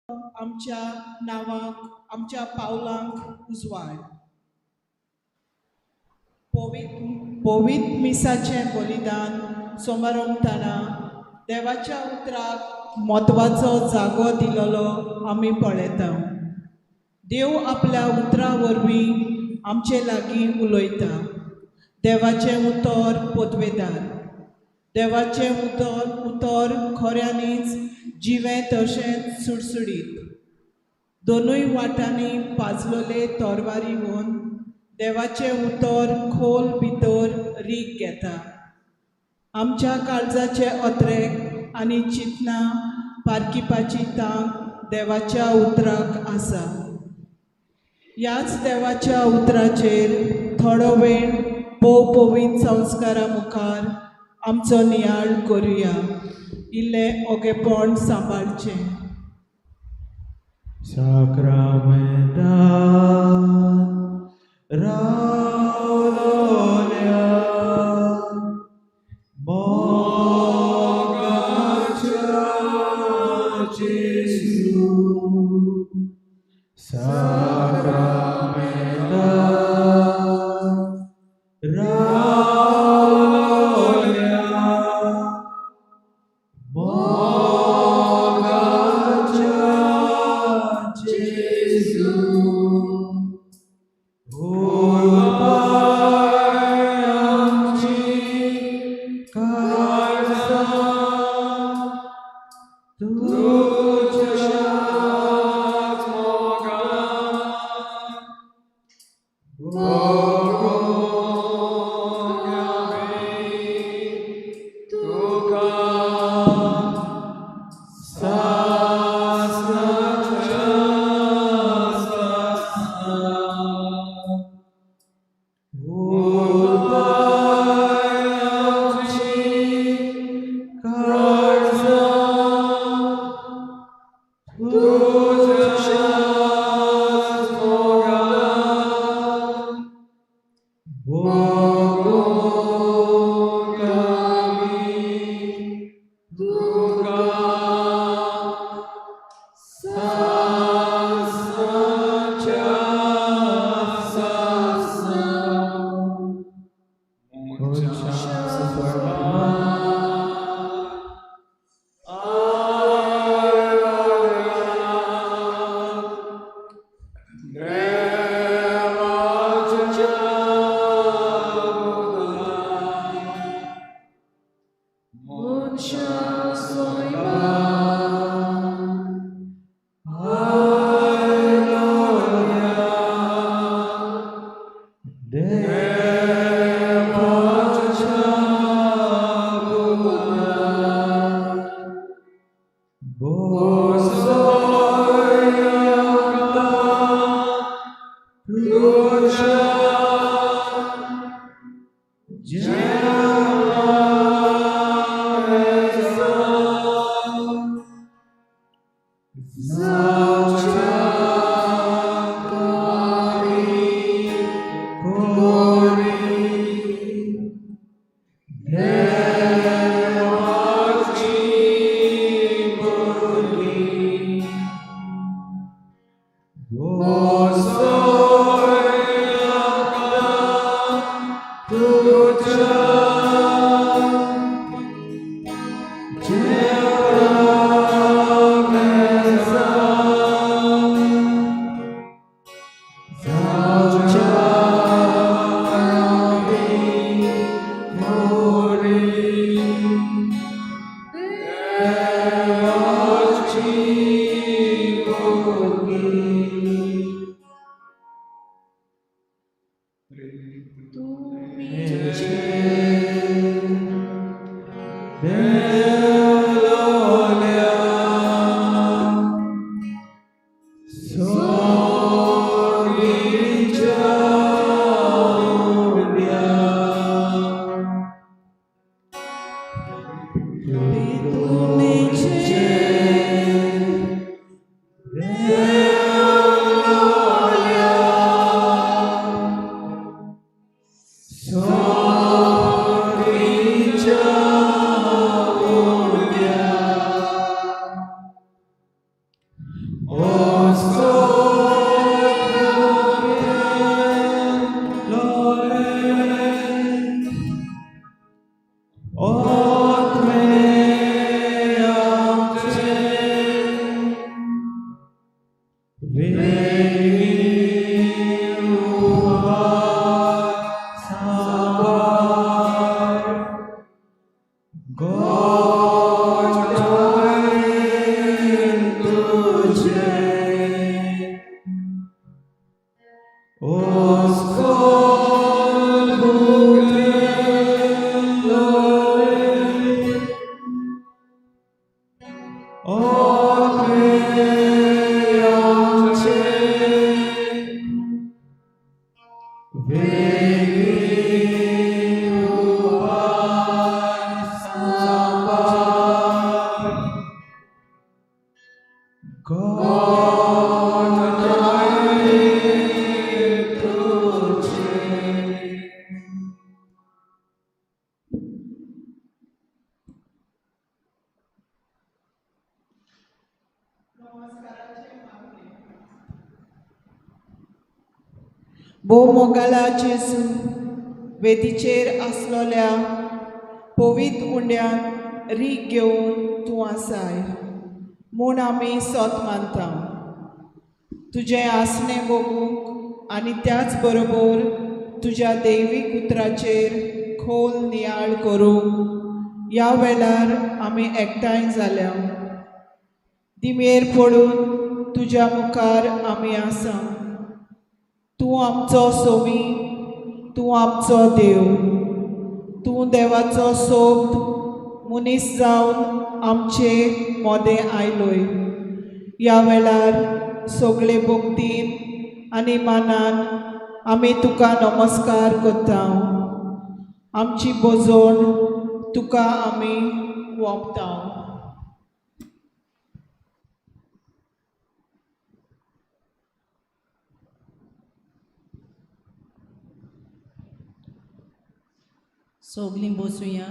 आमच्या नांवाक, आमच्या पावलांक उजवाड. पवित पवित मिसाचें बलिदान समारंभताना देवाच्या उतराक म्हत्वाचो जागो दिलेलो आमी पळयता. देव आपल्या उतरा वरवीं आमचे लागीं उलयता. देवाचें उतर पदवेदार. देवाचें उतर उतर खऱ्यांनीच जिवें तशेंच सुडसुडीत. दोनूय वाटांनी पाजलोले तोरवारी होवन देवाचें उतर खोल भितर रीग घेता. आमच्या काळजाचे अत्रेक आनी चिंतनां पारखिपाची तांक देवाच्या उतराक आसा. ह्याच देवाच्या उतराचेर थोडो वेळ भोव पवित्र संस्कारा मुखार आमचो नियाळ करुया. इल्लें ओगेपण सांबाळचें. साक्रामेंतान रावलोल्या मोगाच्या जेजू, साक्रामेंतान रावलोल्या मोगाच्या जेजू, उर्बाय आमची काळजां तुज्याच मोगान भोगूंक आमी तुका सासणाच्या सासणा. उर्बाय आमची काळजां तुज्याच मोगान भोगूंक आमी तुका सासणाच्या सासणा. मनशा सयबा आयलोल्या देवाच्या पुतान, मनशा सयबा आयलोल्या देवाच्या पुतान, बसय आमकां तुज्या जेवणा मेजार, जावच्याक आमी खोरी देवाची भुरगीं. बसय आमकां तुज्या जेवणा मेजार, जावच्याक आमी खोरी देवाची भुरगीं. तुमीचे देवलोल्या सोर्गीच्या उब्या, तुमीचे. भोव मोगाला जेजू वेदीचेर आसलोल्या पवित्र उंड्यान रीग घेवन तूं आसाय म्हूण आमी सोत मानता। तुजें आसणें भोगूंक आनी त्याच बरोबर तुज्या दैवीक उतराचेर खोल नियाळ करूंक ह्या वेळार आमी एकठांय जाल्या। दिमेर पडून तुज्या मुखार आमी आसा। तूं आमचो सोमी, तूं आमचो देव, तूं देवाचो सोबत मनीस जावन आमचे मोदें आयलोय। ह्या वेळार सगळे भक्तीन आनी मानान आमी तुका नमस्कार करता। आमची बोजवण तुका आमी वोंपता। सगळीं बसुया।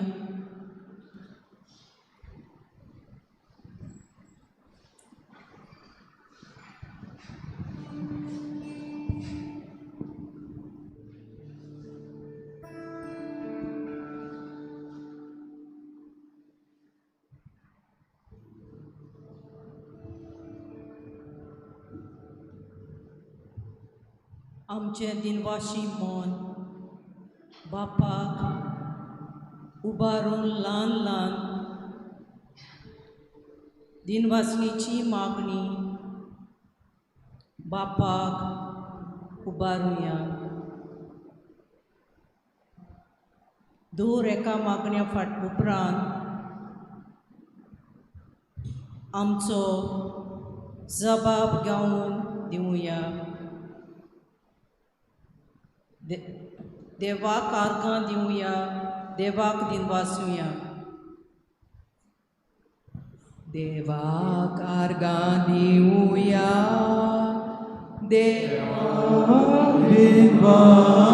आमचें दिनवाशी मन बापाक उबारून ल्हान ल्हान दिनवासणीची मागणी बापाक उबारुया। दर एका मागण्या फाट उपरांत आमचो जबाब गावन दिवया। देवाक आर्गां दिवया, देवाक दिनवासुया। देवाक आर्गां दिवया, देवाक दिनवासुया,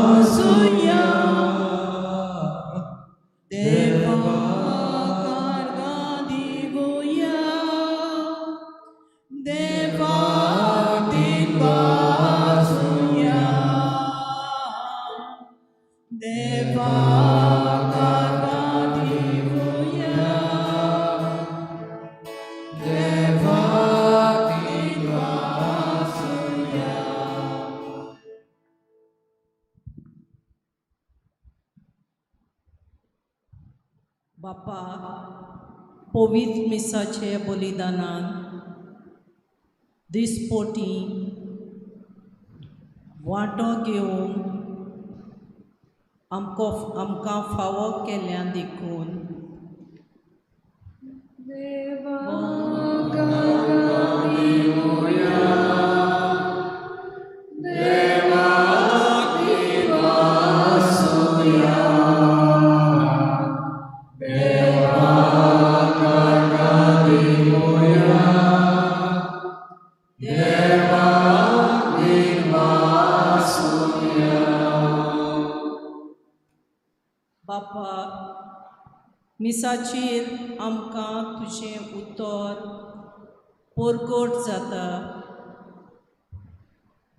देवाक आर्गां दिवया, देवाक दिनवासुया, देवाक आर्गां दिवया, देवाक दिनवासुया। बापा, पवित्र मिसाचे बलिदानान दिसपोटी वांटो घेवंक आमकां फावो केल्या देखून देवाक आर्गां दिवया, देवाक दिनवासुया, देवाक आर्गां दिवया, देवाक दिनवासुया। बापा, मिसाचेर आमकां तुजें उतर परगट जाता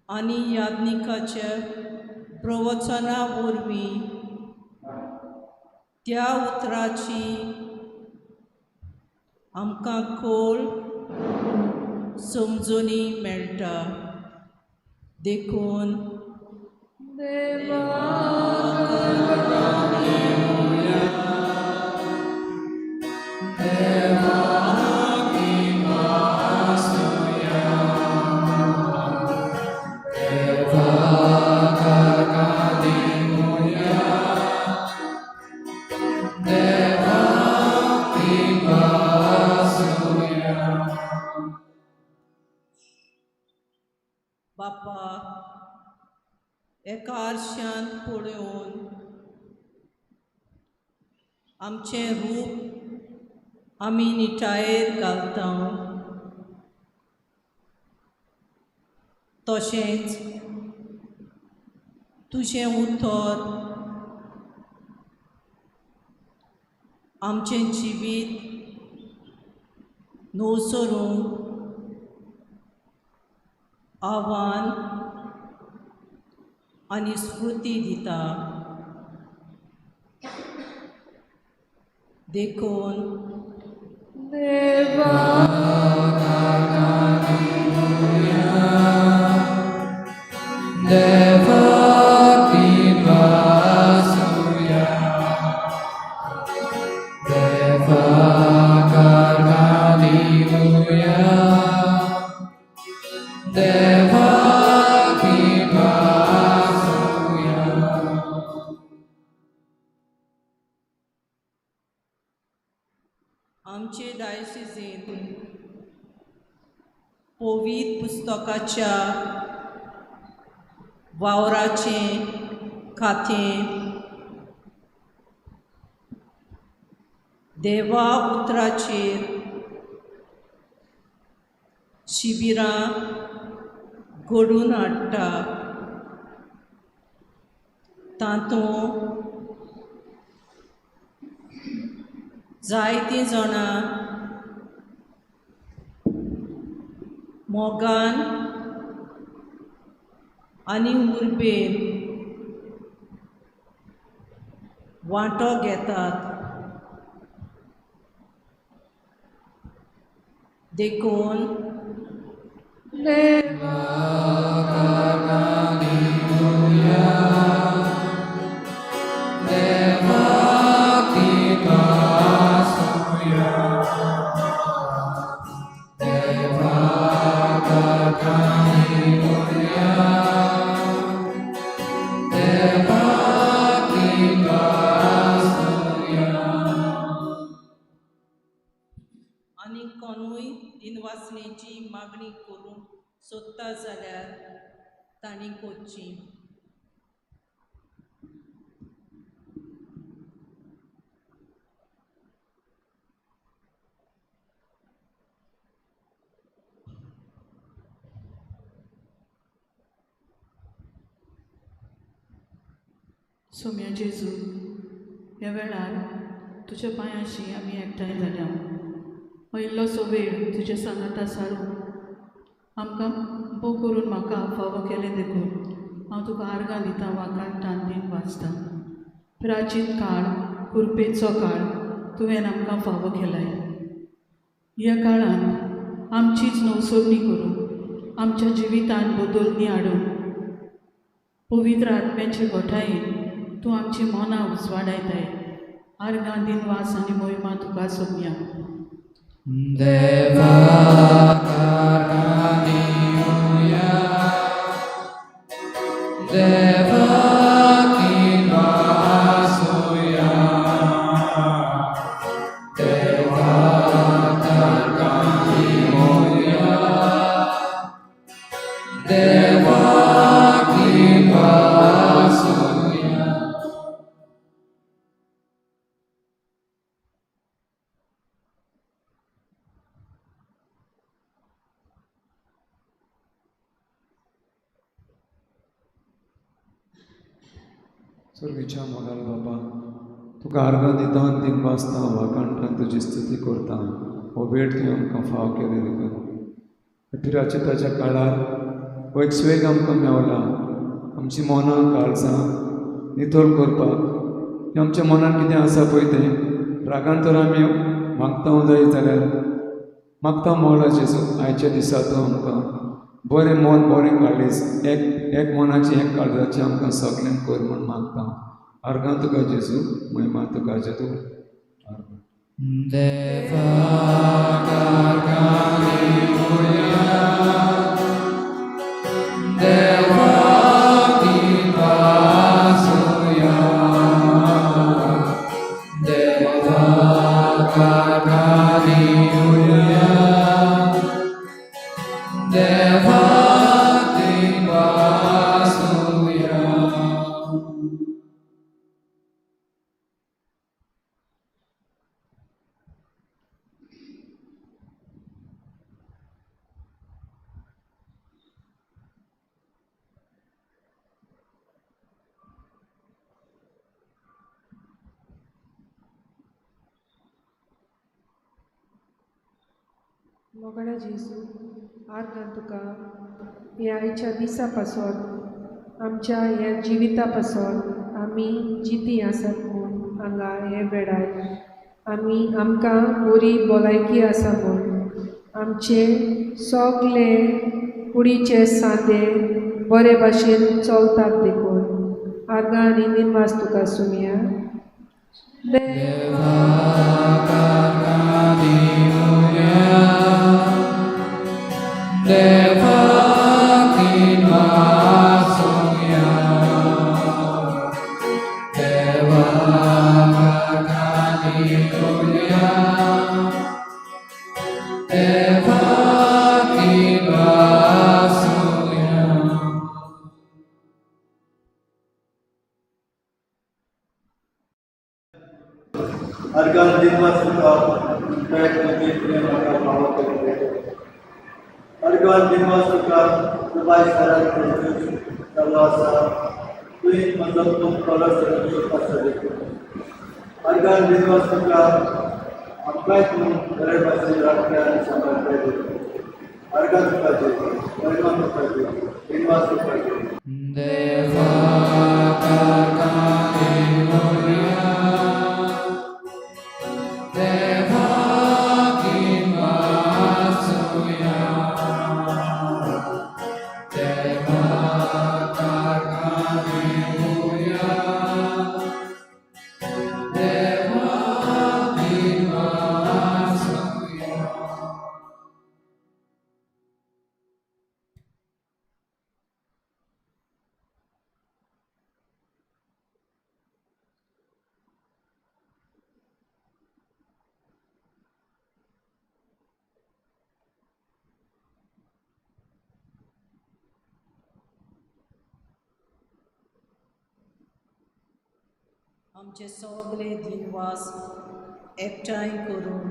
आनी याज्ञिकाच्या प्रवचना वरवीं त्या उतराची आमकां खोल समजणी मेळटा. देखून बापा, एका आरशांत पळोवन आमचें रूप आमी निटायेर घालता, तशेंच तुजें उतर आमचें जिवीत नवसरूंक आव्हान आनी स्फूर्ती दिता. देखून आमचे डायसिसीन पवित्र पुस्तकाच्या वावराचें खातें देवा उतराचेर शिबिरां घडोवन हाडटा. तातूंत जायतीं जाणां मोगान आनी उर्बेन वांटो घेतात. देखून आनी कोणूय दिनवासनेची मागणी करूंक सोदता जाल्यार तांणी करची. सोम्या जेजू, ह्या वेळार तुज्या पांयांशी आमी एकठांय जाल्या. हो इल्लोसो वेळ तुज्या सांगाता सारूंक आमकां भोव करून म्हाका फावो केलें देखून हांव तुका आर्गां दितां, वाकांटान दिन वाचता. प्राचीन काळ, कुरपेचो काळ तुवें आमकां फावो केलाय. ह्या काळांत आमचीच नवसरणी करूंक, आमच्या जिवितांत बदलणी हाडूंक पवित्र आत्म्याचे गोठायेन तूं आमची मनां उजवाडायताय. आर्गां दिनवास आनी मोहिमा तुका सोम्या. देवा आर्गां दिवया, देवा दिनवासुया, देवा आर्गां दिवया, देवा दिनवासुया. सुरवीच्या मोगाल बाबा, तुका आर्गां दिता आनी दिनवासता, वाखाणटान तुजी स्तुती करता. हो वेळ तुवें आमकां फाव केले देखून पिराचिताच्या काळार हो एक स्वेग आमकां मेवला आमची मनां काळजां नितळ करपाक. आमच्या मनान कितें आसा पळय तें रागान तर आमी मागता जाय जाल्यार मागता मोला जेजू आयच्या दिसा तूं आमकां बरें मन बरें काळीज एक एक मनाचें एक काळजाचें आमकां सगळ्यांक कर म्हूण मागता. अर्गां तुका जेजू, महिमा तुका जेजू. देवा अर्गां दिवया, देवा दिवासुया, देवा अर्गां दिवया, देवा दिवासुया. मोगडा जेजू, आर्गां तुका ह्या आयच्या दिसा पासत, आमच्या ह्या जिविता पासत आमी जिती आसात म्हूण हांगा हे वेळार आमी आमकां बरी भलायकी आसा म्हूण आमचे सगळे कुडीचे सांदे बरे भाशेन चलतात देखून आर्गां आनी निनवास तुका सुमया. देवा अर्गां दिवया, देवा दिवासुया, देवा अर्गां दिवया, देवा दिवासुया. अर्गां दिनवास तुका तुजी तुवें म्हाका फावो केल्लें. अर्गां दिनवास तुका दुबाय शारांत चालू आसा, तुवें म्हजो तूं बरो सुरक्षीत आसा देखून. अर्गां दिनवास तुका आमकांय तूं बरे भाशेन राखता आनी सांबाळटा देखून. अर्गां तुका जेजू, महिमा तुका जेजू, दिनवास तुका जेजू. देवा अर्गां दिवया, देवा दिवासुया, देवा अर्गां दिवया, देवा दिवासुया. आमचे सगळे दिनवास एकठांय करून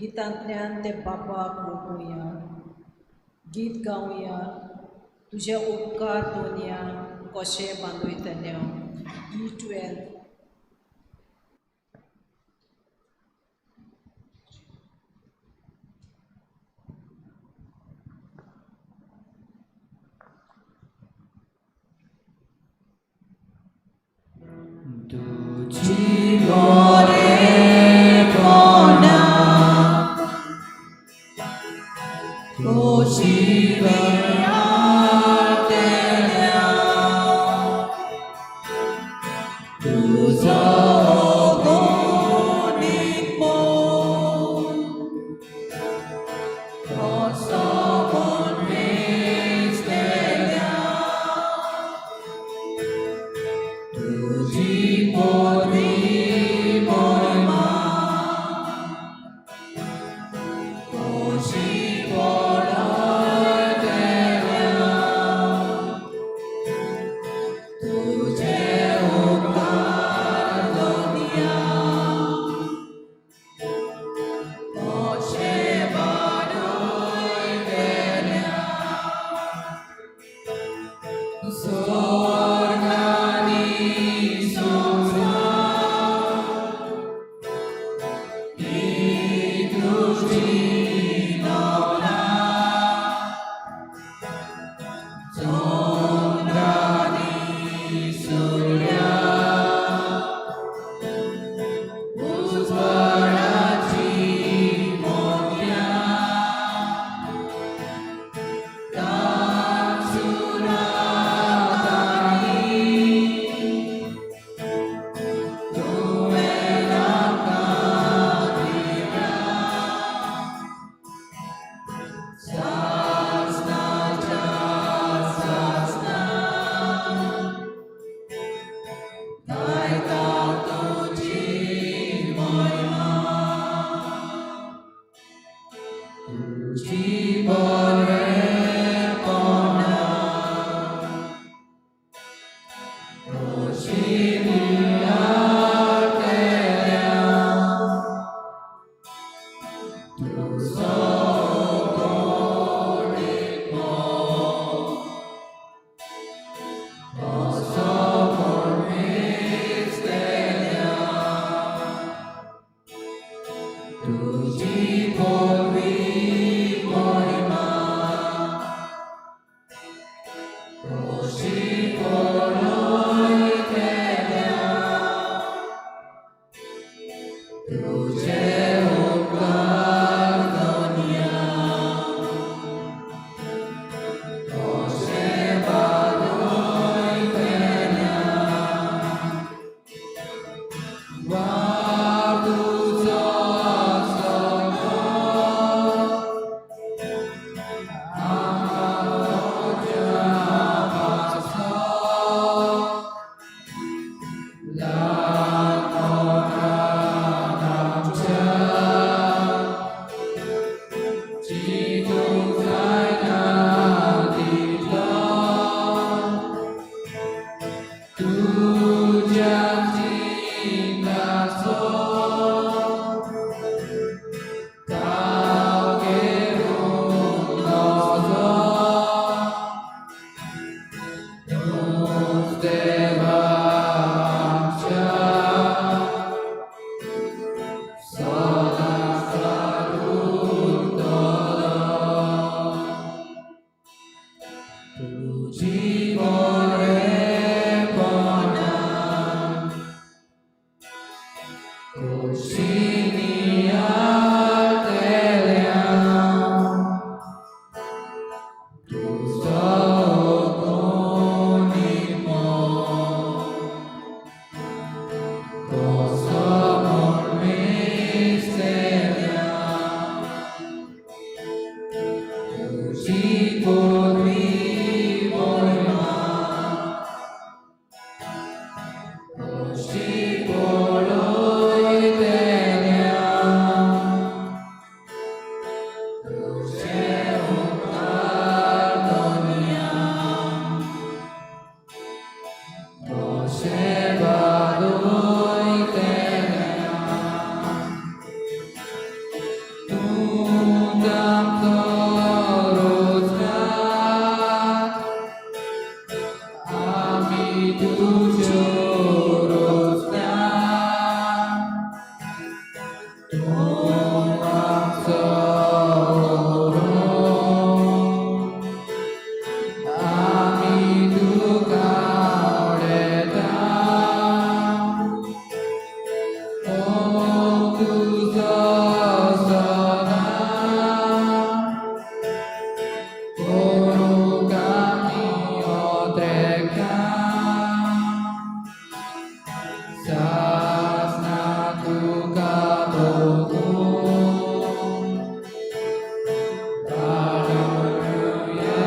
गितांतल्यान ते बापाक वळखुया, गीत गावया, तुजे उपकार दोनया कशें बांदयतले. E12. तुझी मोरेपणा कशी वेळातेल्या, तुझी तुजी बरेपणा खोशींनी आयकल्या तुजो निमो कसो म्हूण विसरल्या तुजी बरी मोहिमा कशी पळयतल्या तुजे उपकार दोनया कशे वाडयतल्या तूं आमचो रोजगार आमी तुज्यो रोजगार तूं आमचो आमी तुका उडयता मोग तुजो सदां करूंक आमी ओद्रेका सासना तुका भोगूं Hallelujah.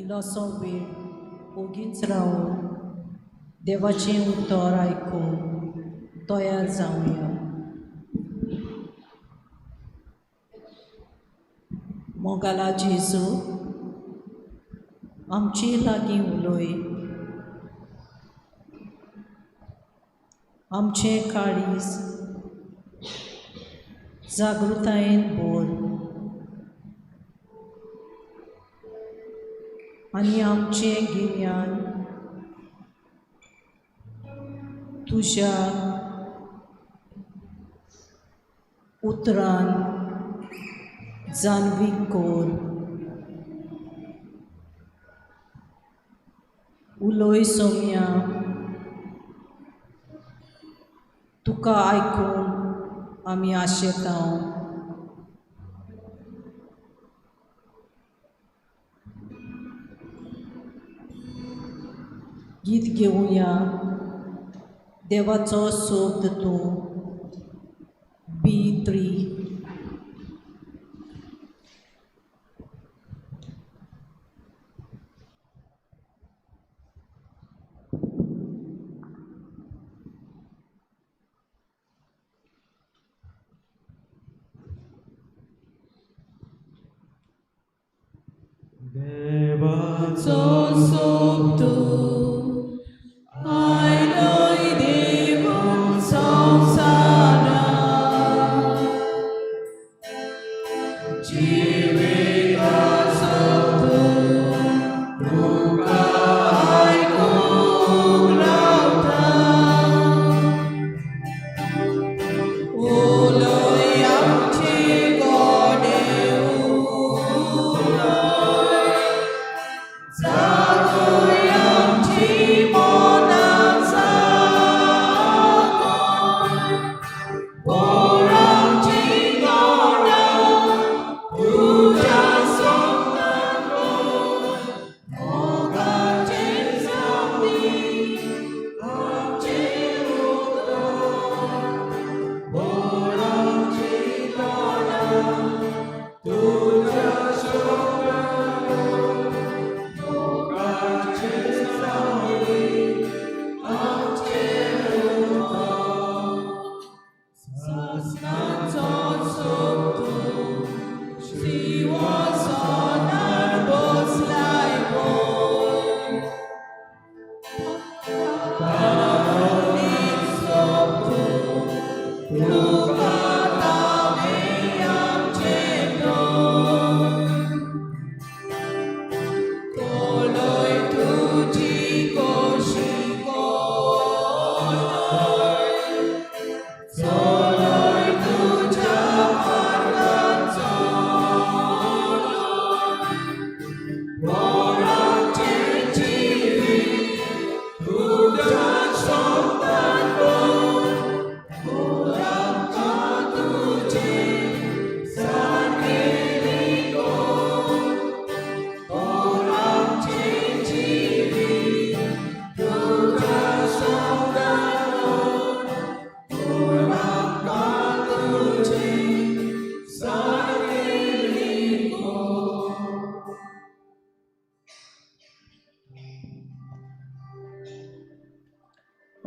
इल्लोसो वेळ ओगीच रावून देवाचें उतर आयकून तयार जावया. मोगाला जेजू, आमचे लागीं उलय, आमचें काळीज जागृतायेन भर आनी आमचें गिन्यान तुज्या उतरान जाणवीक कर. उलय सोम्या, तुका आयकूंक आमी आशेता. गीत घेवया देवाचो सोद तूं B3. देवाचो सोब तूं आयलोय देवून संवसारांत जिविताचो तूं तुका आयकूंक रावता. उलय आमचे गोडे उलय, जागय आमची मनां जागय, पोर आमची तोंडां तुज्या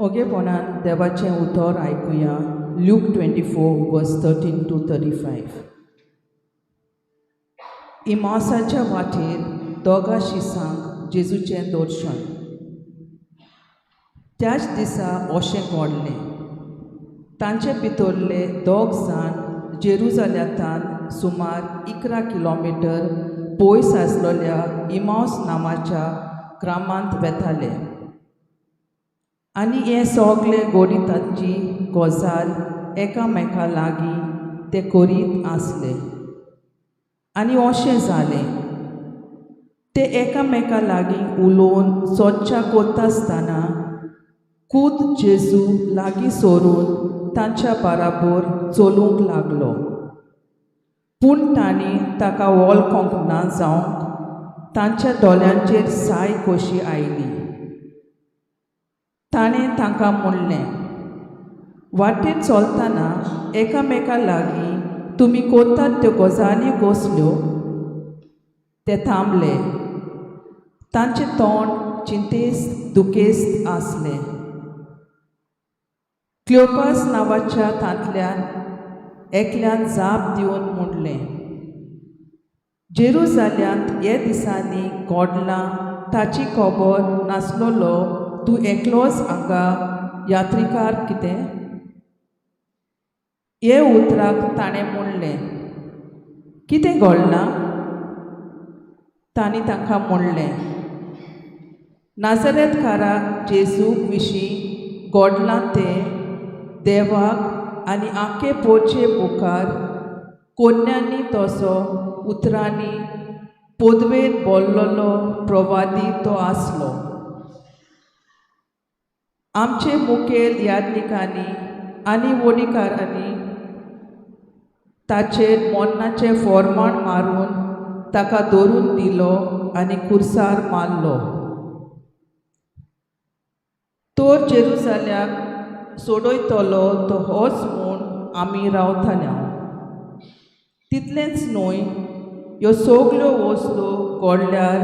ओगेपणान देवाचें उतर आयकुया. Luke 24 verse 13 to 35. इमासाच्या वाटेर दोगा शिसांक जेजूचें दर्शन. त्याच दिसा अशें घडलें, तांचे भितरले दोग जाण जेरुजाल्यांतान सुमार 11 किलोमिटर पयस आसलेल्या इमावस नामाच्या ग्रामांत वेताले आनी हें सगलें गोडिताची गजाल एकामेका लागीं ते करीत आसले. आनी अशें जालें, ते एकामेका लागीं उलोवन चर्चा करता आसतना कूद जेजू लागीं सरून तांच्या बराबर चलूंक लागलो. पूण तांणी ताका वळखूंक ना जावंक तांच्या दोळ्यांचेर साय कशी आयली. ताणें तांकां म्हणलें, वाटेर चलतना एकामेका लागीं तुमी करतात त्यो गजाली कसल्यो? ते थांबले. तांचें तोंड चिंतेस्त दुखेस्त आसलें. क्लियोपास नांवाच्या तांतल्यान एकल्यान जाप दिवन म्हणलें, जेरुजाल्यांत हे दिसांनी घडलां ताची खबर नासलेलो तूं एकलोच हांगा यात्रिकार कितें? हे उतराक ताणें म्हणलें, कितें घडलां? तांणी तांकां म्हणलें, नाजरेतकारा जेजू विशीं घडलां तें देवाक आनी आखे पोचे मुखार कोन्यांनी तसो उतरांनी पदवेर बोल्लोलो प्रवादी तो आसलो. आमचे मुखेल याज्ञिकांनी आनी वणीकारांनी ताचेर मोन्नाचें फोरमाण मारून ताका धरून दिलो आनी कुर्सार मारलो. तर जेरुजाल्याक सोडयतलो तो होच म्हूण आमी रावताले. तितलेंच न्हय, ह्यो सगल्यो वस्तू घडल्यार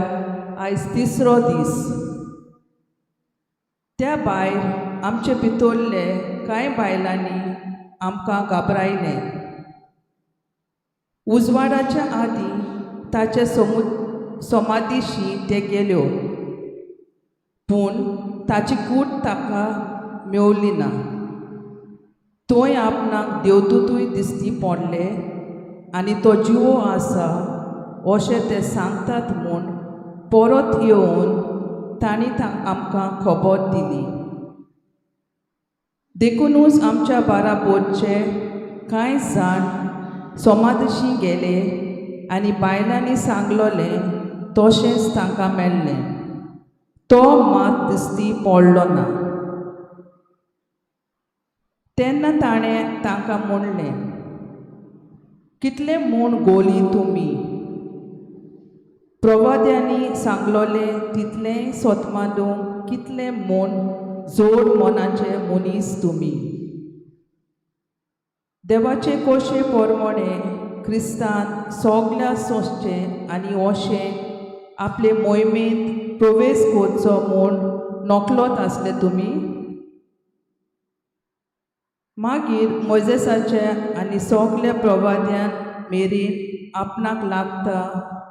आयज तिसरो दीस. त्या भायर आमचे भितरले कांय बायलांनी आमकां घाबरायलें. उजवाडाच्या आदीं ताचे समाधीशी ते गेल्यो, पूण ताची कूड ताका मेवली ना. थंय आपणाक देवदूतूय दिसती पडले आनी तो जिवो आसा अशें ते सांगतात म्हूण परत येवन तांणी आमकां खबर दिली. देखुनूच आमच्या बाराबोरचे कांय जाण समाधशी गेले आनी बायलांनी सांगलोलें तशेंच तांकां मेळ्ळें. तो मात दिसती पडलो ना. तेन्ना ताणें तांकां म्हणलें, कितले म्हूण गोली तुमी? प्रवाद्यांनी सांगलोलें तितलेंय सोतमादूंक कितले म्हूण जोड मनाचे मनीस तुमी? देवाचे कोशे पोरमोणे क्रिस्तान सगल्या सोंसचें आनी अशें आपले मोहिमेंत प्रवेश करचो म्हूण नकलोत आसले तुमी? मागीर मोजेसाचे आनी सगल्या प्रवाद्यान मेरेन आपणाक लागता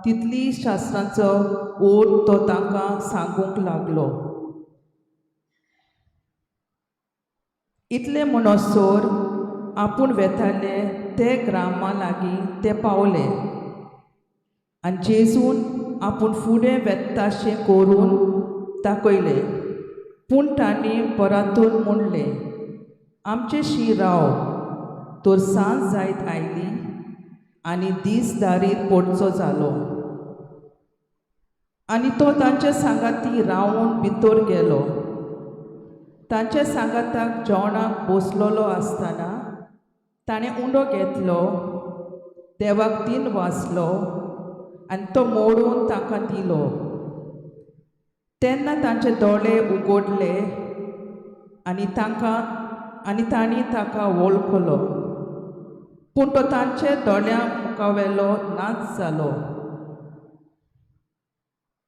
तितली शास्त्रांचो ओर तो तांकां सांगूंक लागलो. इतले म्हणसर आपूण वेताले ते ग्रामा लागीं ते पावले आनी जेजून आपूण फुडें वेताशें करून दाखयलें. पूण तांणी परातून म्हणलें, आमचे शी राव, तर सांज जायत आयली आनी दीस दारीर पडचो जालो. आनी तो तांच्या सांगाती रावून भितर गेलो. तांच्या सांगाताक जेवणाक बसलेलो आसतना ताणें उंडो घेतलो, देवाक दिन वाचलो आनी तो मोडून तांकां दिलो. तेन्ना तांचे दोळे उगडले आनी तांकां आनी तांणी ताका वळखलो. पूण तो तांचे दोळ्यां मुखावेलो नाच जालो.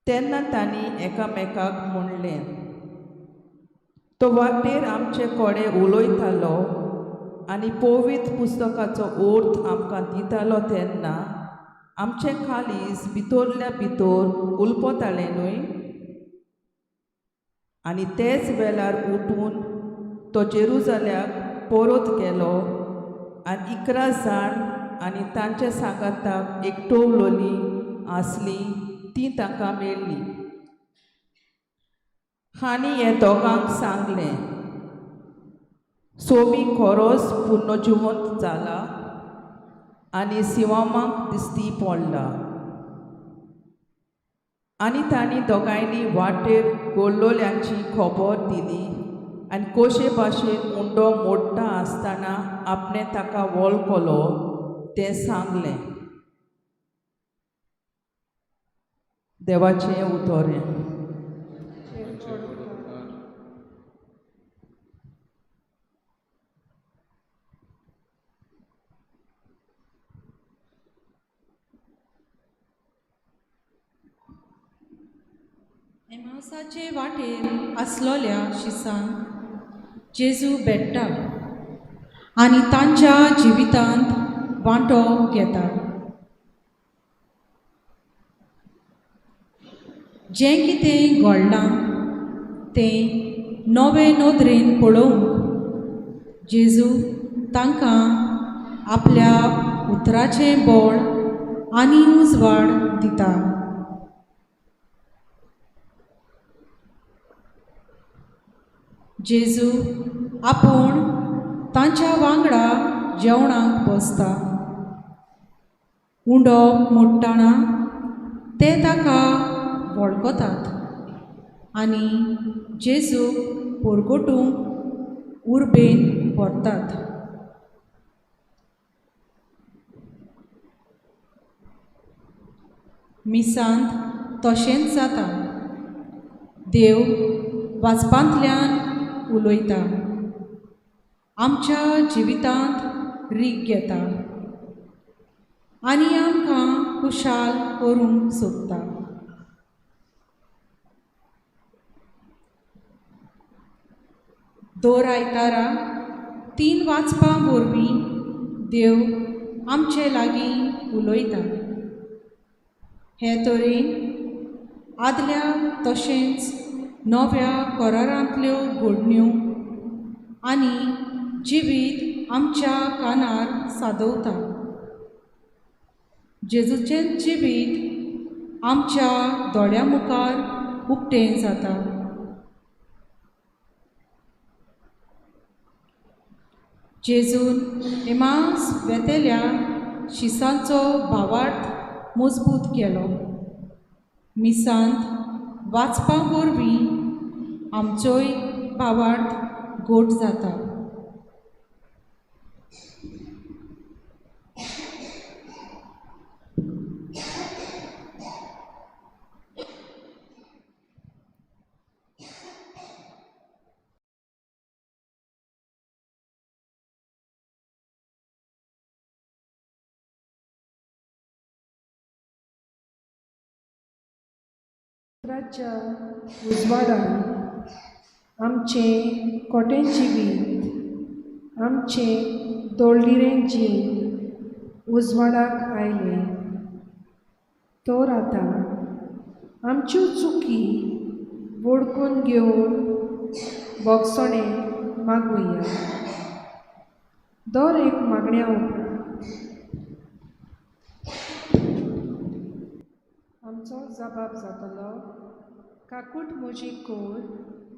तेन्ना तांणी एकामेकाक म्हणलें, तो वाटेर आमचे कडेन उलयतालो आनी पवित्र पुस्तकाचो अर्थ आमकां दितालो तेन्ना आमचें काळीज भितरल्या भितर उलपतालें न्हय. आनी तेच वेळार उठून तो जेरुजाल्याक परत गेलो आनी 11 जाण आनी तांच्या सांगाताक एकटवलोली आसली ती तांकां मेळ्ळी. हांणी हे दोगांक सांगलें, सोमी खरोच पुर्नजिवंत जाला आनी सिवामाक दिश्टी पडला. आनी तांणी दोगांयनी वाटेर गोल्लोल्यांची खबर दिली आनी कशे भाशेन उंडो मोडटा आसतना आपणें ताका वळखलो तें सांगलें. देवाचें उतरें. एमावसाचे वाटेर आसलोल्या शिसान जेजू भेट्टा आनी तांच्या जिवितांत वांटो घेता. जें कितें घडलां तें नवे नदरेन पळोवंक जेजू तांकां आपल्या उतराचें बळ आनी उजवाड दिता. जेजू आपूण तांच्या वांगडा जेवणाक बसता. उंडो मोडटना ते ताका वळखतात आनी जेजूक परगटूंक उर्बेन व्हरतात. मिसांत तशेंच जाता. देव वाचपांतल्यान उलयता, आमच्या जिवितांत रीग घेता आनी आमकां खुशाल करूंक सोदता. दर आयतारा 3 वाचपां वरवीं देव आमचे लागीं उलयता. हे तरेन आदल्या तशेंच नव्या करारांतल्यो घडण्यो आनी जिवीत आमच्या कानार सादवता. जेजूचें जिवीत आमच्या दोळ्यां मुखार उक्तें जाता. जेजून एमास वेतेल्या शिसांचो भावार्थ मजबूत केलो. मिसांत वाचपा वरवीं आमचोय भावार्थ गोड जाता. उतराच्या उजवाडान आमचें कोटें जिवीत, आमचें दोळदिरें जीण उजवाडाक आयलें. तर आतां आमच्यो चुकी वळखून घेवन भोगसणें मागुया. दर एक मागण्या उपरांत आमचो जबाब जातलो, काकूट म्हजी कोर,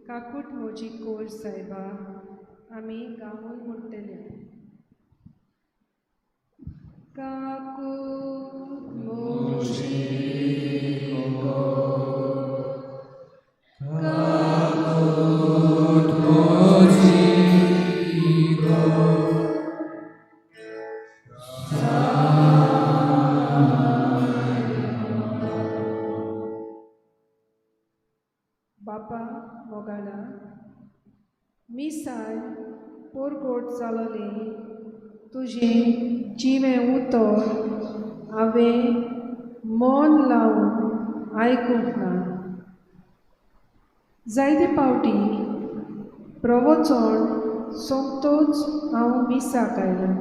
काकूट म्हजी कोर सायबा, आमी गावून म्हणटले. काकूट म्हजी कोर, काकूट म्हजी कोर, बापा मोगाला मिसाय पोरगोट जालोलें तुजें जिवें उतर हांवें मन लावन आयकूंक ना. जायते फावटी प्रवचन सोमतोच हांव मिसाक आयलां.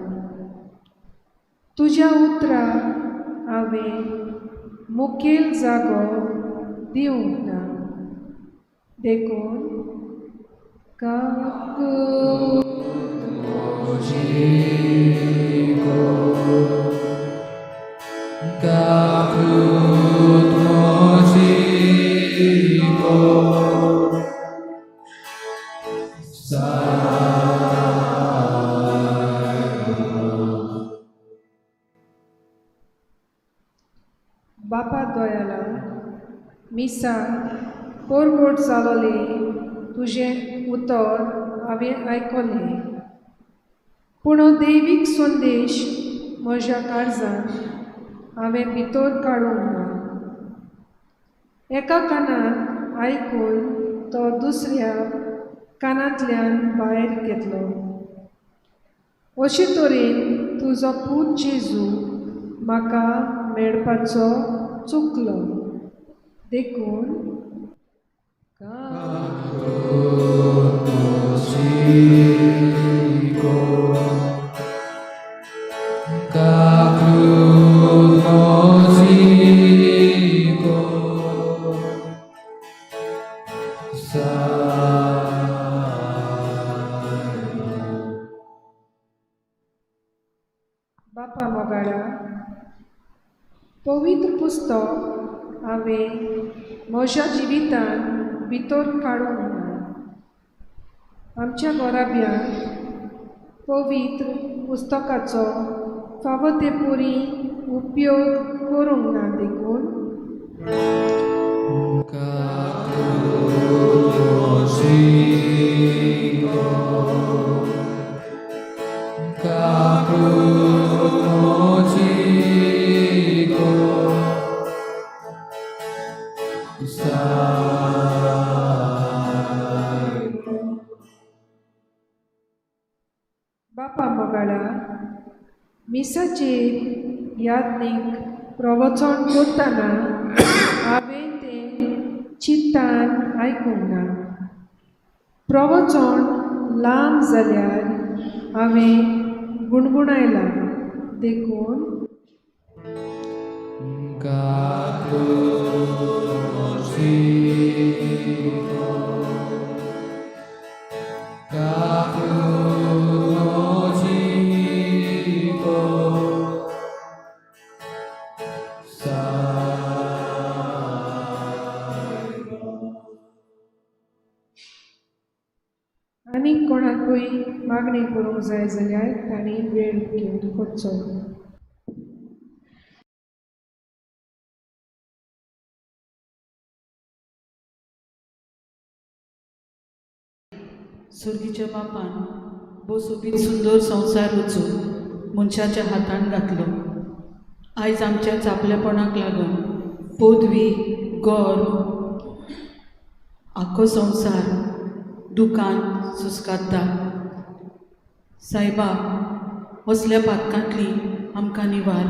तुज्या उतराक हांवें मुखेल जागो दिवंक ना, देखून काकूत Caput mojito, Salva. बापा दयाला मिसाक परगट जालोलें तुजें उतर हांवें आयकलें, पूण हो दैवीक संदेश म्हज्या काळजांत हांवें भितर काडूंक ना. एका कानान आयकून तो दुसऱ्या कानांतल्यान भायर घेतलो. अशे तरेन तुजो पूत जेजू म्हाका मेळपाचो चुकलो, देखून Caput mojito, Caput mojito, Salva. बापा मोगाळा, पवित्र पुस्तक हांवें म्हज्या जिवितांत भितर काडूंक ना. आमच्या घराब्यांत पवित्र पुस्तकाचो फावो ते पुरी उपयोग करूंक ना, देखून Caput mojito, Caput mojito, Salva. बापा मोगाळा, मिसाचेर यादनीक प्रवचन करतना हांवें तें चित्तान आयकूंक ना. प्रवचन लांब जाल्यार हांवें गुणगुणायलां, देखून Caput mojito, Caput mojito, Salva. आनीक कोणाकूय मागणी करूंक जाय जाल्यार तांणी वेळ घेवन करचो. सुर्गीच्या बापान भोव सोबीत सुंदर संवसार रचून मनशाच्या हातान घातलो. आयज आमच्या चापलेपणाक लागून पदवी, गर्व, आख्खो संवसार दुकान सुस्कारता. सायबा, असल्या पातकांतली आमकां निवार.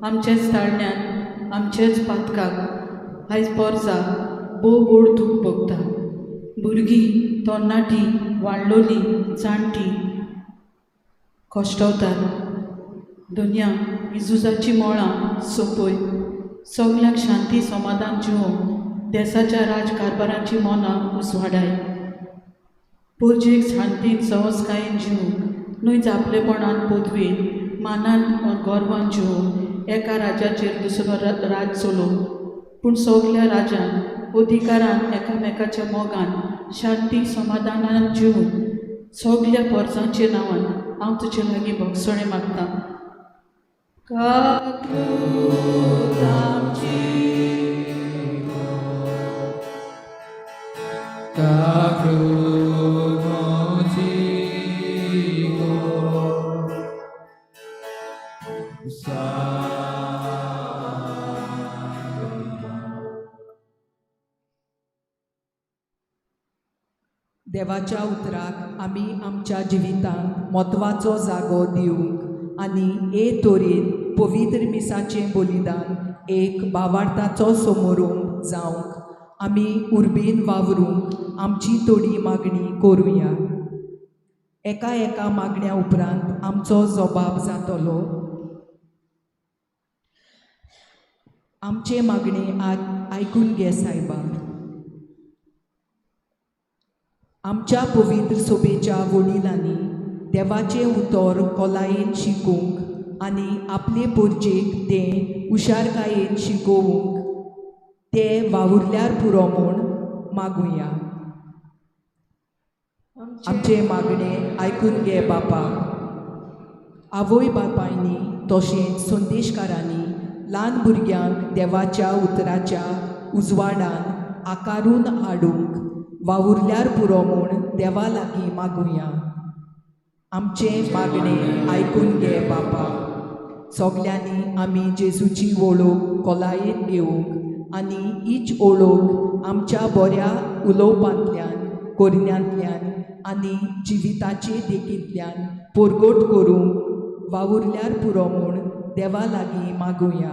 आमच्याच ताळण्यांत आमच्याच पातकाक आयज पोरसा भोव व्हड दूख भोगता. भुरगीं, तरणाटीं, वाडलोलीं, जाणटीं कश्टवतात. दुनिया ही झुजाचीं मळां सोंपय, सगल्यांक शांती समाधान जिवोवंक देसाच्या राजकारभाराची मनां उसवाडाय. पोरजेक शांतीन सहजकायेन जिवूंक न्हय आपलेपणान पदवेन मानान गर्वान जिवोवंक एका राजाचेर दुसरो राज चलोवंक, पूण सगल्या राजान अधिकारान एकामेकाच्या मोगान शांती समाधानान जिवून सगल्या पोरसांच्या नांवान हांव तुजे लागीं भोगसणें मागतां. काकूत आमची Caput mojito, Salva. देवाच्या उतराक आमी आमच्या जिवितांत म्हत्वाचो जागो दिवंक आनी ए तरेन पवित्र मिसाचें बलिदान एक बावार्थाचो समोरूंक जावंक आमी उर्बेन वावरूंक आमची थोडी मागणी करुया. एका एका मागण्या उपरांत आमचो जबाब जातलो. आमचे मागणे आयकून घे सायबा. आमच्या पवित्र सोबेच्या वडिलांनी देवाचें उतर खोलायेन शिकोवंक आनी आपले पोरजेक तें हुशारकायेन शिकोवंक ते वावुरल्यार पुरो म्हूण मागुया. आमचें मागणें आयकून घे बापा. आवय बापायनी तशेंच संदेशकारांनी ल्हान भुरग्यांक देवाच्या उतराच्या उजवाडान आकारून हाडूंक वावुरल्यार पुरो म्हूण देवा लागीं मागुया. आमचें मागणें आयकून घे बापा. सगल्यांनी आमी जेजूची वळख खोलायेन घेवंक आनी हीच वळख आमच्या बऱ्या उलोवपांतल्यान, करण्यांतल्यान आनी जिविताचे देखींतल्यान परगट करूंक वावुरल्यार पुरो म्हूण देवा लागीं मागुया.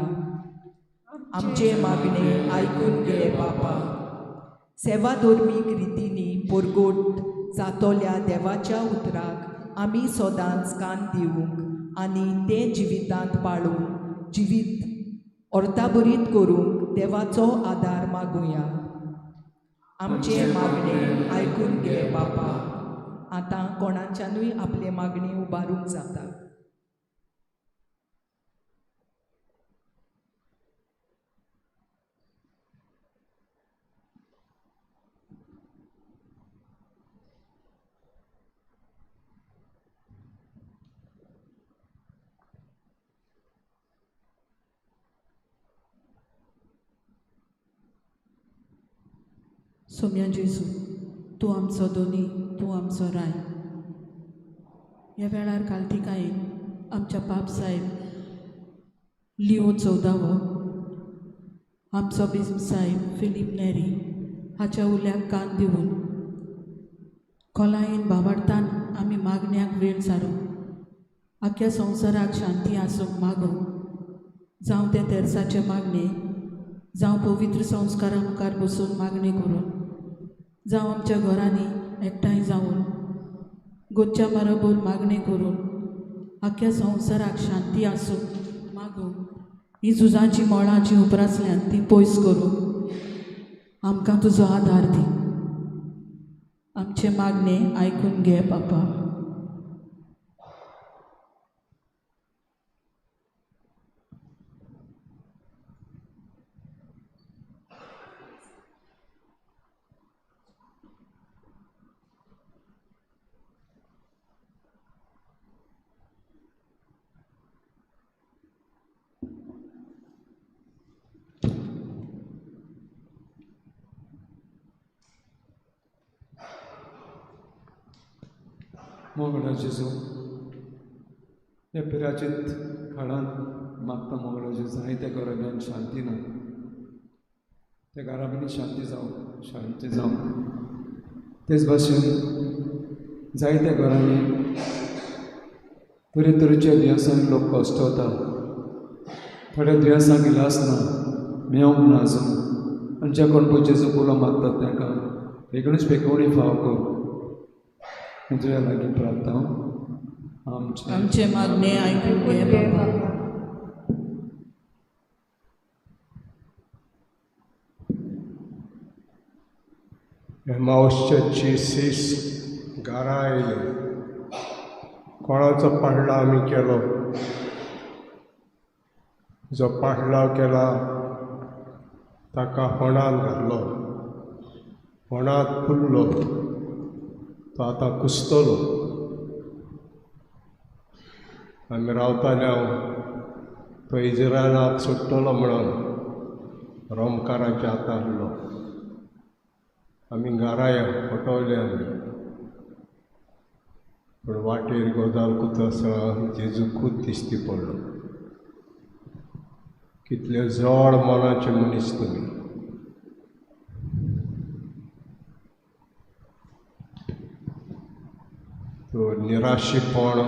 आमचें मागणें आयकून घे बापा. सेवा धर्मीक रितींनी परगट जातल्या देवाच्या उतराक आमी सदांच कान दिवंक आनी तें जिवितांत पाळून जिवीत अर्ताभरीत करूंक देवाचो आदार मागुया. आमचें मागणें आयकून घे बापा. आतां कोणाच्यानूय आपले मागणी उबारूंक जाता. सोम्या जेजू, तूं आमचो दोनी, तूं आमचो राय. ह्या वेळार कालतिकायेन आमच्या पाप साहेब लिओ चवदावो, आमचो बिस्प साहेब फिलीप नेरी हाच्या उल्याक कान दिवन खोलायेन भावार्थान आमी मागण्याक वेळ सारूं, आख्या संवसाराक शांती आसूंक मागूं. जावं तें तेर्साचें मागणें, जावं पवित्र संस्कारा मुखार बसून मागणें करून, जावं आमच्या घरांनी एकठांय जावन गोच्या बरोबर मागणें करून आख्या संवसाराक शांती आसूं मागूं. ही झुजाची मळां जीं उप्रासल्यात ती पयस करूं आमकां तुजो आदार दी. आमचें मागणें आयकून घे बापा. मोगडा जेजू, ह्या पिराचीत काळांत मागता मोगडा जेजू, आनी त्या घराब्यान शांती ना, त्या घराब्यांनी शांती जावं, शांती जावं. तेच भाशेन जायत्या घरांनी तरेतरेच्या दुयेंसान लोक कश्टवता. थोड्या दुयेंसांक इलाज ना, मेवंक ना अजून, आनी ज्या कोण पळय जेजू उलो मागतात तांकां बेगीनूच बेगोवणी फाव कर. तुज्या लागीं प्रार्थना. आमचें मागणें आयकून घे बाबा. एमावशची सीस घरा आयले. कोणाचो पाडला आमी केलो, जो पाडलाव केला ताका होणांत घातलो, होणांत पुरलो, तो आतां कुसतलो. आमी रावताले हांव तो इज्रायलाक सोडटलो म्हणून रोमकाराच्या हातांत आहलो. आमी घरा या फटवले आमी, पूण वाटेर गजाल कुत आसा, जेजू खूद दिश्टी पडलो. कितले जड मनाचे मनीस तुमी. तर निराशीपण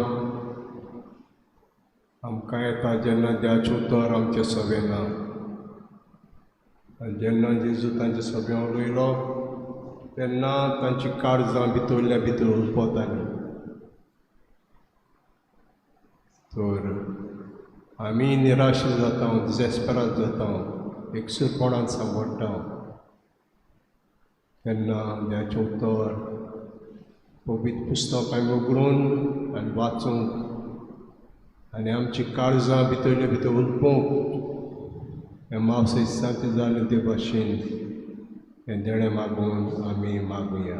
आमकां येता जेन्ना देवाचें उतर आमचें सवें ना. आनी जेन्ना जेजू तांचे सगळें उलयलो तेन्ना तांची काळजां भितरल्या भितर उलपतालीं. तर आमी निराश जाता, डिजेस्परात जाता, एकसूरपणान सांपडटा तेन्ना देवाचें उतर पवित्र पुस्तक आमी उगडून आनी वाचूंक आनी आमची काळजां भितरले भितर उलपोवंक हें मावशे सांत जालें ते भाशेन हें देणें मागून आमी मागुया.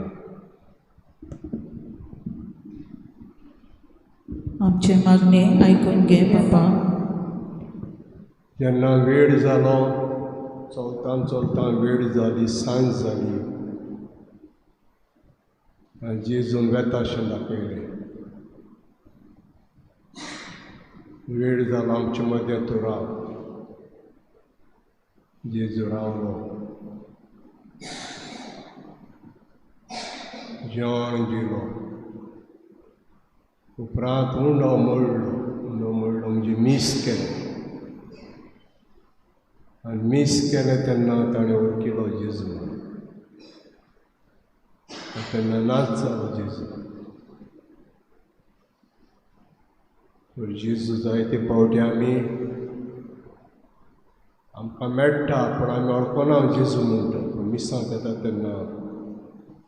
आमचे मागणे आयकून घे बापा. जेन्ना वेळ जालो, चलता चलता वेळ जाली, सांज जाली आनी जेजून वेता अशें दाखयलें. वेळ जालो आमचे मदें तूं राव. जेजू रावलो, जेवण दिलो, उपरांत उंडो मोडलो, उंडो मोडलो म्हणजे मीस केलें आनी मीस केलें तेन्ना ताणें वळखिलो जेजू म्हणून. तेन्ना नाच जालो जेजू. तर जेजू जायते फावटी आमी आमकां मेळटा पूण आमी वळखना जेजू म्हणटा, पूण मिसांक येता तेन्ना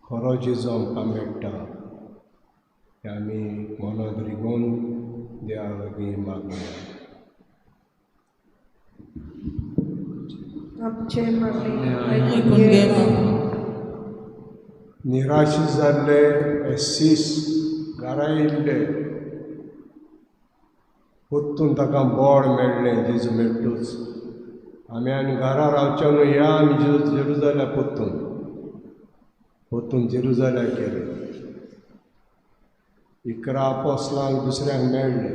खरो जेजू आमकां मेळटा. हें आमी मनांत रिगोवन देवा लागीं मागुया. आमचे मागणे आयकून आयकून घे घे बाबा. बाबा. निराश जाल्ले हे शीस घरा येयल्ले, परतून ताका बळ मेळ्ळें जेजू मेळटूच. आमी आनी घरा रावचे न्हू, या आमी जेरुजाल्याक परतून परतून जेरुजाल्याक गेले. 11 आपोस्लांक दुसऱ्यांक मेळ्ळे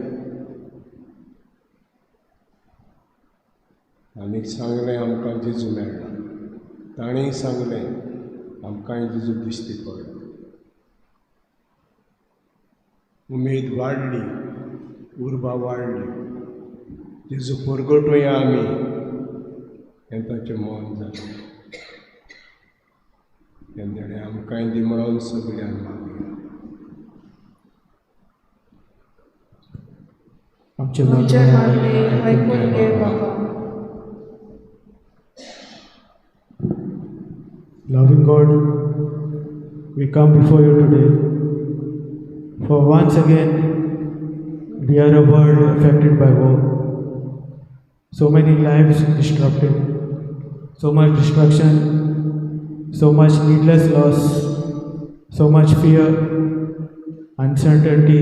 आनी सांगलें आमकां जेजू मेळ्ळा. तांणी सांगलें आमकांय जेजू दिश्टी पडलो. उमेद वाडली, उर्बा वाडली, जेजू परगटुया आमी हें ताचें मन जालें. हें देणें आमकांय दी म्हणून सगळ्यांक मागुया. आमचे आमचे मागणे आयकून घे बाबा. Loving God, we come before you today. For once again, we are a world affected by war. So many lives disrupted, so much destruction, so much needless loss, so much fear, uncertainty,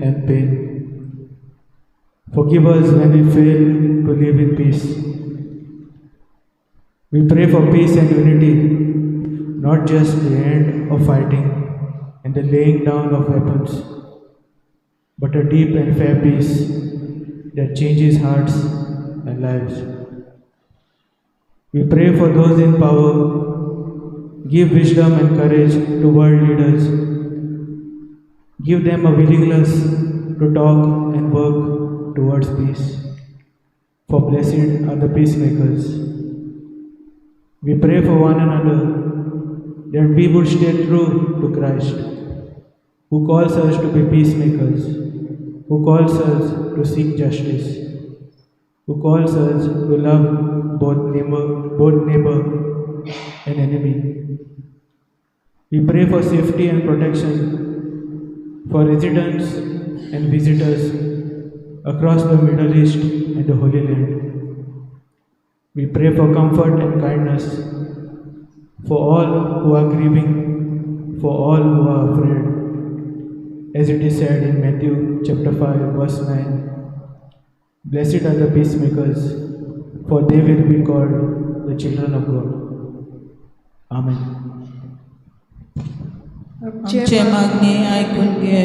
and pain. Forgive us when we fail to live in peace. We pray for peace and unity, not just the end of fighting and the laying down of weapons, but a deep and fair peace that changes hearts and lives. We pray for those in power. Give wisdom and courage to world leaders. Give them a willingness to talk and work towards peace. For blessed are the peacemakers. We pray for one another that we would stay true to Christ, who calls us to be peacemakers, who calls us to seek justice, who calls us to love both neighbor and enemy. We pray for safety and protection for residents and visitors across the Middle East and the Holy Land. We pray for comfort and kindness for all who are grieving, for all who are afraid. As it is said in Matthew chapter 5, verse 9, blessed are the peacemakers, for they will be called the children of God. Amen. आमचे मागणे आयकून घे.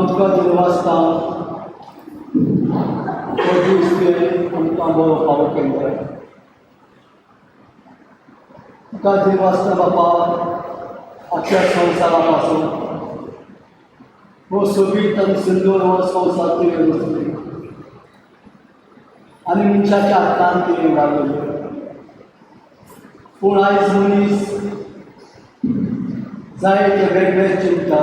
हांव तुका दिनवासता हो दीस तुवें आमकां बरो फावो केल्लो. तुका दिनवासता बापा आख्ख्या संवसारा पासून हो सोबीत आनी सुंदर हो संवसार तुवें रचलो आनी मनशाच्या हातान तुवें घालयलो. पूण आयज मनीस जायते वेगळे चिंता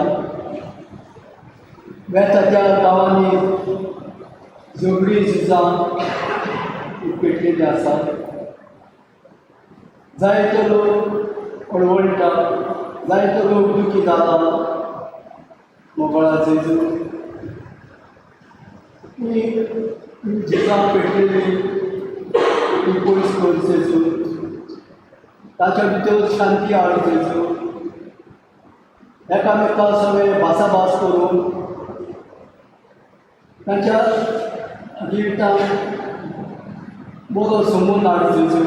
वेता त्या गांवांनी झगडीं झुजां पेटलेलीं आसात. जायते लोक अडवळटा, जायते लोक दुखी जाता. मोगळा जेजू ही झुजां पेटलेली ती पयस कर जेजू, ताच्या भितर शांती हाड जेजू. एकामेका सगळे भासाभास करून तांच्या जिवितांत बरो समून हाड जेजू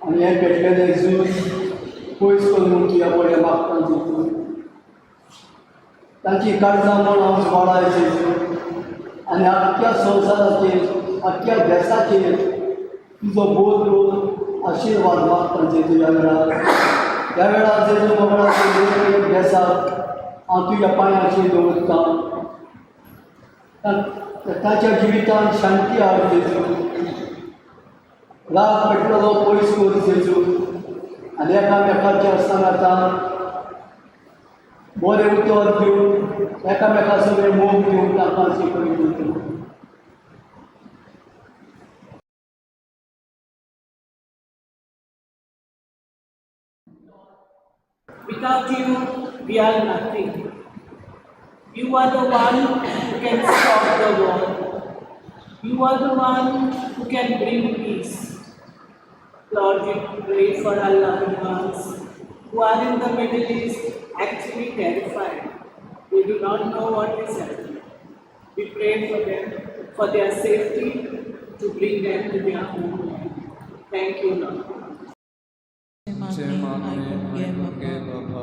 आनी हें पेटलेलें झूज पयस कर म्हूण तुज्या बरें मागता जेजू. तांची काळजां म्हूण हांव वाडाय जेजू आनी आख्ख्या संवसाराचेर आख्ख्या देसाचेर तुजो बोध करून आशिर्वाद मागता जेजू. ह्या वेळार ह्या वेळार जेजू मोगळाचेर एक देसाक हांव तुज्या पांयाचेर दवरता. ताच्या जिवितांत शांती हाड जेजू, राग पेटलेलो पयस कर जेजू आनी एकामेकाच्या सांगातान बरें उतर दिवन एकामेका सगळें मोग दिवन तांकां शिकय जेजू. Without you, we are nothing. You are the one who can stop the war. You are the one who can bring peace. Lord, we pray for our loved ones who are in the Middle East, actually terrified. They do not know what is happening. We pray for them, for their safety, to bring them to their homeland. Thank you, Lord. आमचें मागणें आयकून घे बाबा.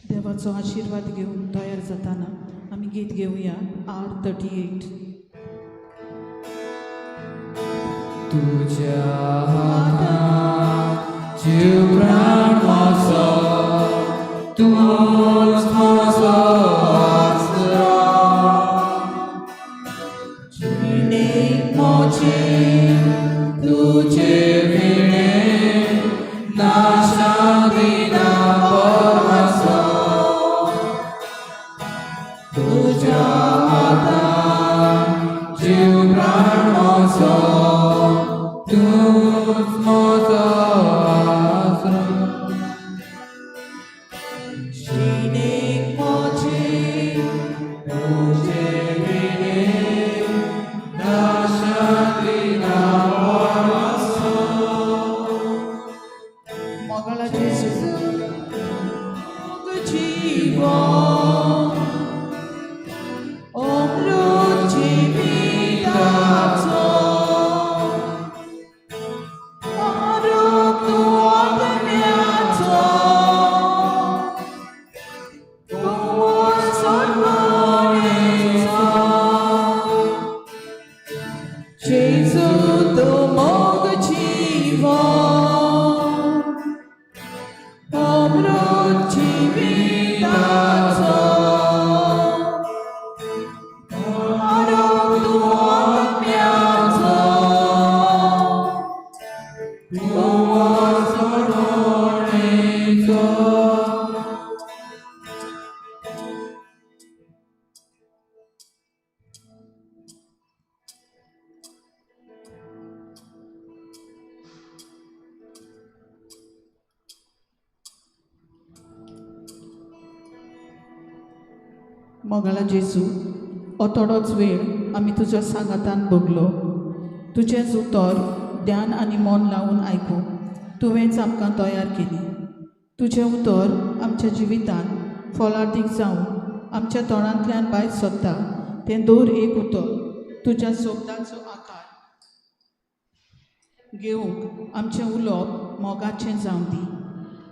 देवाचो आशिर्वाद घेवन तयार जाताना आमी गीत घेवया R 38. तुझ्या हातांत जीव प्राण म्हजो, तूंच म्हजो आसरो. जिणेक म्हजे तुजे विणें ना शांती ना भरवंसो. तुझ्या हातांत जीव प्राण म्हजो, तूंच म्हजो आसरो. जिणेक म्हजे तुजे विणें ना शांती ना भरवंसो. मोगाळा जेजू जीवन अमृत जिविताचो अमृत तूं आत्म्याचो तूं सोडवणेचो. जेजू तूं मोग जीवन अमृत जिविताचो अमृत तूं आत्म्याचो तूं सोडवणेचो. मोगाळा जेजू, हो थोडोच वेळ आमी तुज्या सांगातान भोगलो. तुजेंच उतर ध्यान आनी मन लावन आयकूंक तुवेंच आमकां तयार केली. तुजें उतर आमच्या जिवितांत फलादीक जावन आमच्या तोंडांतल्यान भायर सरता तें दर एक उतर तुज्या शब्दाचो आकार घेवंक आमचें उलोवप मोगाचें जावं दी.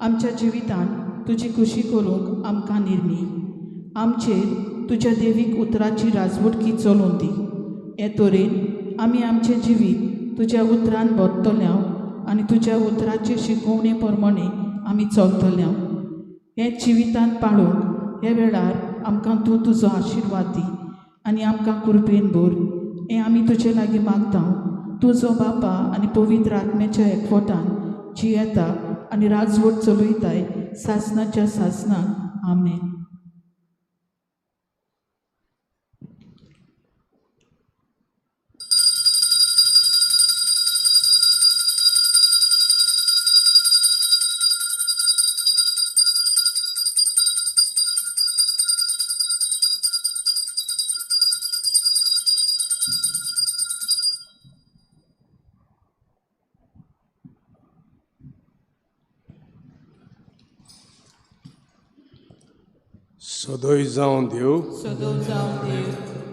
आमच्या जिवितान तुजी खुशी करूंक आमकां निर्मी. आमचेर तुज्या देवीक उतराची राजवटकी चलोवन दी. हे तरेन आमी आमचें जिवीत तुज्या उतरान भरतल्या आनी तुज्या उतराचे शिकोवणे प्रमाणे आमी चलतल्या. हें जिवितांत पाळूंक हे वेळार आमकां तूं तुजो आशिर्वाद दी आनी आमकां कृपेन भर. हें आमी तुजे लागीं मागता, तुजो बापा आनी पवित्र आत्म्याच्या एकवटान जियेता आनी राजवट चलयताय सासनाच्या सासनाक. आमेन. सदोय जावं देव, सदोय जावं देव,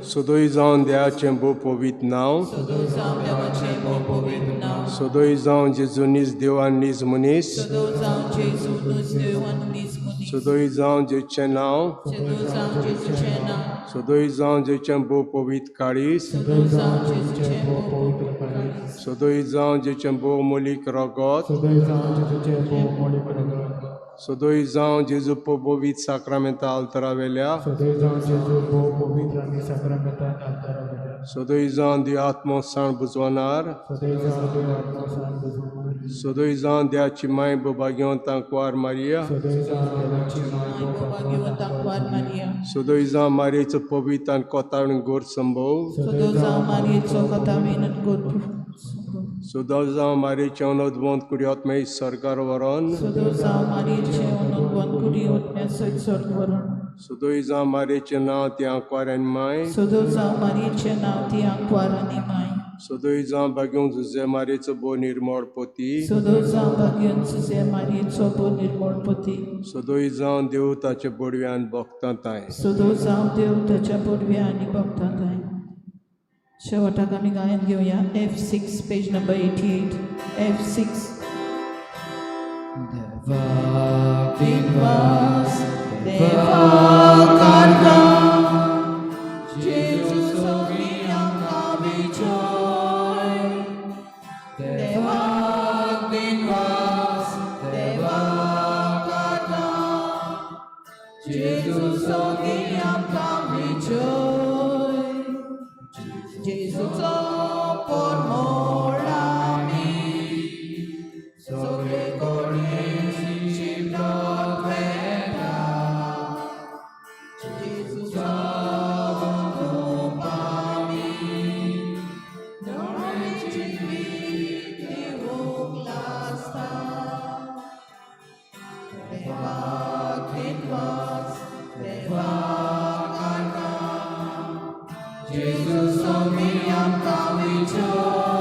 सदोय जावं देवाचें भोव पवित्र नांव, सदोय जावं देवाचें भोव पवित्र नांव, सदोय जावं जेजू नीज देव आनी नीज मनीस, सदोय जावं जेजू नीज देव आनी नीज मनीस, सदोय जावं जेचें नांव, सदोय जावं जेजूचें नांव, सदोय जावं जेचें भोव पवित्र काळीज, सदोय जावं जेजूचें भोव पवित्र काळीज, सदोय जावं जेचें भोव मोलीक रगत, सदोय जावं जेजूचें भोव मोलीक रगत, सदोय जावं जेजू पवित्र साक्रामेंता आल्तरावेल्या, सदोय जावं जेजू भोव पवित्र आनी साक्रामेंता आल्तरावेल्या, सदोय जावं देव आत्मो साण बुजवणार, सदोय जावं देव आत्मो साण बुजवणार, सदोय जावं देवाची माय बोभाग्यवंता कुवार मारिया, सदोय जावं देवाची माय बोभाग्यवंता कुवार मारिया, सदोय जावं मारयेचो पवित्र आनी कोतावीण गोर संभव, सदोय जावं मारयेचो कोतावीण गोर सदोय जावं मारयेचें अनोदवंत कुडी सर्गार व्हरोन, सदोय जावं मारयेचें अनोदवंत कुडी आत्म्या सयत सर्ग व्हरोन, सदोय जावं मारयेचें नांव ती आंकवार आनी माय, सदोय जावं मारयेचें नांव ती आंकवार आनी माय, सदोय जावं भाग्यवंत जुजे मारयेचो भोव निर्मळ पोती, सदोय जावं भाग्यवंत जुजे मारयेचो भोव निर्मळ पोती, सदोय जावं देव ताच्या बोडव्यान भोगता ताय, सदोय जावं देव ताच्या बोडव्या आनी भोगता ताय. शेवटाक आमी गायन घेवया. F6 page number 88. F6. देवाक दिनवास, देवाक आर्गां, जेजू सोगी आमकां विजय. देवाक दिनवास, देवाक आर्गां, जेजू सोगी आमकां विजय. जेजूचो परमळ आमी सगळे कडेन शिंपडत वेता. जेजूचो धूप आमी नवें जिवीत दिवंक लागता. देवाक दिनवास, देवाक आर्गां, जेजू सोगी आमकां विजय.